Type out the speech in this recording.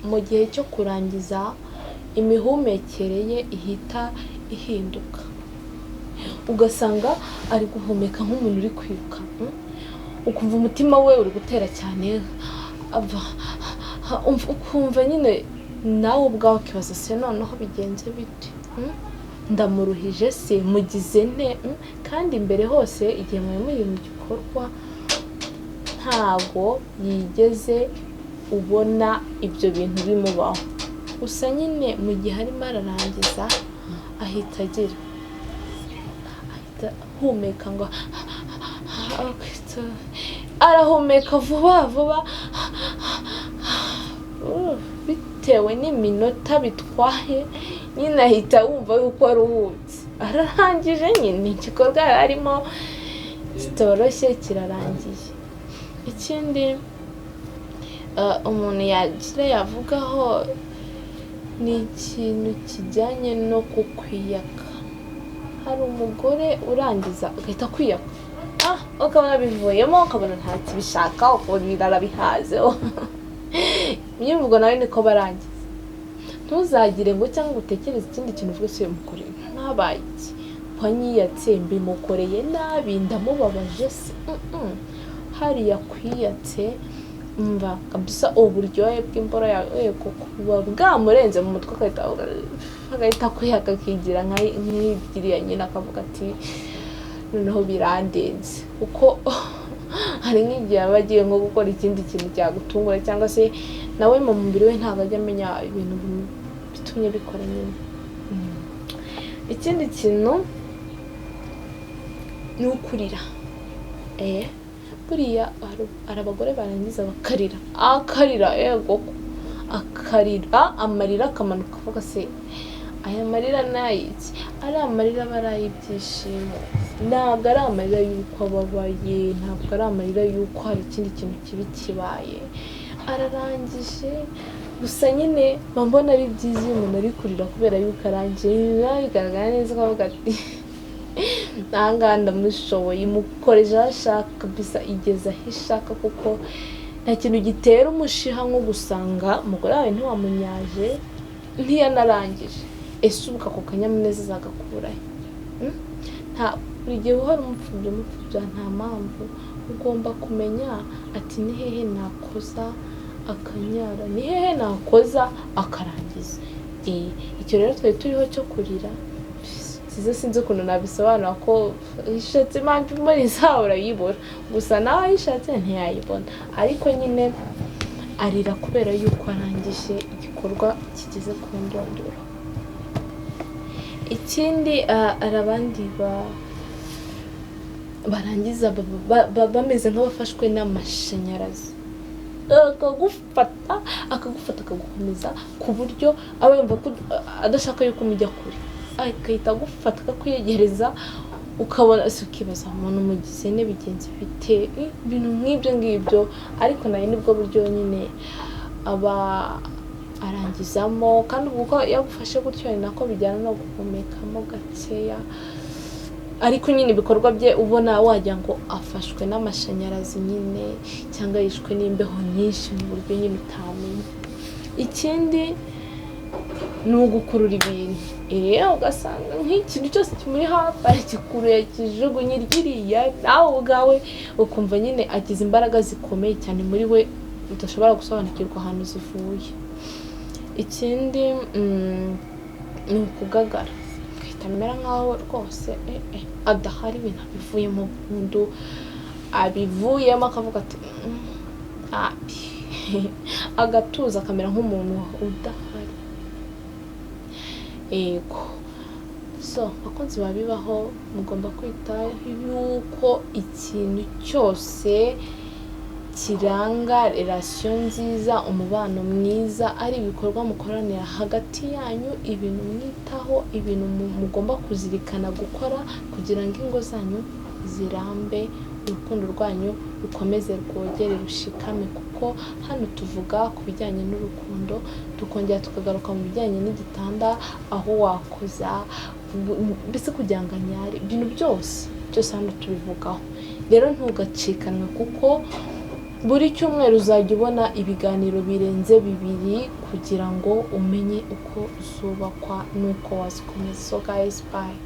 Mu gihe cyo kurangiza imihumekere ye ihita ihinduka, ugasanga ari guhumeka nk'umuntu uri kwiruka, Ukumva umutima we uri gutera cyane, ukumva nyine nawe ubwawe ukibaza: "Se noneho bigenze bite? Ndamuruhije se? Mugize nte?" Kandi mbere hose igihe mwari muri mu gikorwa ntago yigeze ubona ibyo bintu bimubaho. Gusa nyine mu gihe arimo ararangiza ahita ahumeka ngo arahumeka vuba vuba, bitewe n'iminota bitwaye nyine ahita wumva yuko aruhutse, ararangije nyine, igikorwa yari arimo kitoroshye kirarangiye. Ikindi umuntu yagira yavugaho ni ikintu kijyanye no kukwiyaka. Hari umugore urangiza agahita akwiyaka, ukabona bivuyemo, ukabona ntakibishaka, ukabona arabihaze. Imyivugo nawe niko barangiza. Ntuzagire ngo cyangwa utekereze ikindi kintu uvuge: "Se mukoreye ntabaye iki? Wanyiyatse, mbimukoreye nabi, ndamubabaje se?" Hariya kwiyatse, mva kabisa, uburyohe bw'imboro yawe yego buba bwamurenze mu mutwe, agahita kwiyaka, akigira nk'iriya nyine, akavuga ati: "Noneho birandenze." Kuko hari nk'igihe aba agiye nko gukora ikindi kintu cyagutungura, cyangwa se nawe mu mubiri we ntabwo ajya amenya ibintu bitumye bikora nyine. Ikindi kintu ni ukurira. Buriya hari abagore barangiza bakarira, akarira, yego, akarira amarira akamanuka, avuga: "Se aya marira ni ay'iki?" Ari amarira aba ari ay'ibyishimo, ntabwo ari amarira y'uko ababaye, ntabwo ari amarira y'uko hari ikindi kintu kibi kibaye, ararangije gusa nyine. Mba mbona ari byiza iyo umuntu ari kurira kubera yuko arangije, biba bigaragara neza, ukavuga ati: "Aha ngaha ndamushoboye, imukoresha aho ashaka kabisa, igeze aho ishaka." Kuko nta kintu gitera umushiha nko gusanga umugore wawe ntiwamunyaje, ntiyanarangije. Ese ubwo ako kanyamuneza azagakurahe? Nta buri gihe uhora umupfubya, umupfubya nta mpamvu. Ugomba kumenya ati: "Ni hehe nakoza akanyara? Ni hehe nakoza akarangiza?" Icyo rero twari turiho cyo kurira sizo, sinzi ukuntu nabisobanura, ko ishatse impamvu imuriza urayibura, gusa nawe ayishatse ntiyayibona. Ariko nyine arira kubera yuko arangije igikorwa kigeze ku ndunduro. Ikindi, hari abandi barangiza bameze nk'abafashwe n'amashanyarazi, akagufata, akagufata, akagukomeza ku buryo aba yumva ko adashaka yuko umujya kure, agahita agufata akakwiyegereza, ukabona si ukibaza umuntu mugize ne bigenze bite, ibintu nk'ibyo ngibyo. Ariko nayo nibwo buryo nyine aba arangizamo. Kandi ubwo uko yagufashe gutyo ni nako bijyana no guhumekamo gakeya, ariko nyine ibikorwa bye ubona wagira ngo afashwe n'amashanyarazi nyine, cyangwa yishwe n'imbeho nyinshi mu buryo nyine utamenya. Ikindi ni ugukurura ibintu. Ugasanga nk'ikintu cyose kimuri hafi aragikuruye, akijugunye iriya, nawe ubwawe ukumva nyine agize imbaraga zikomeye cyane muri we udashobora gusobanukirwa ahantu zivuye. Ikindi ni ukugagara, agahita amera nkaho rwose adahari, ibintu abivuyemo burundu, abivuyemo, akavuga ati: "Nabi", agatuza, akamera nk'umuntu udahari. Yego, so bakunzi ba Bibaho, mugomba kwita yuko ikintu cyose kiranga relation nziza, umubano mwiza, ari ibikorwa mukoranira hagati yanyu, ibintu mwitaho, ibintu mugomba kuzirikana gukora kugira ngo ingo zanyu zirambe, urukundo rwanyu rukomeze rwogere rushikame. Kuko hano tuvuga ku bijyanye n'urukundo, tukongera tukagaruka mu bijyanye n'igitanda, aho wakoza mbese kugira ngo anyare, ibintu byose byose hano tubivugaho. Rero ntugacikanwe kuko Buri cyumweru uzajya ubona ibiganiro birenze bibiri kugira ngo umenye uko zubakwa n'uko wazikomeza. So guys, bye.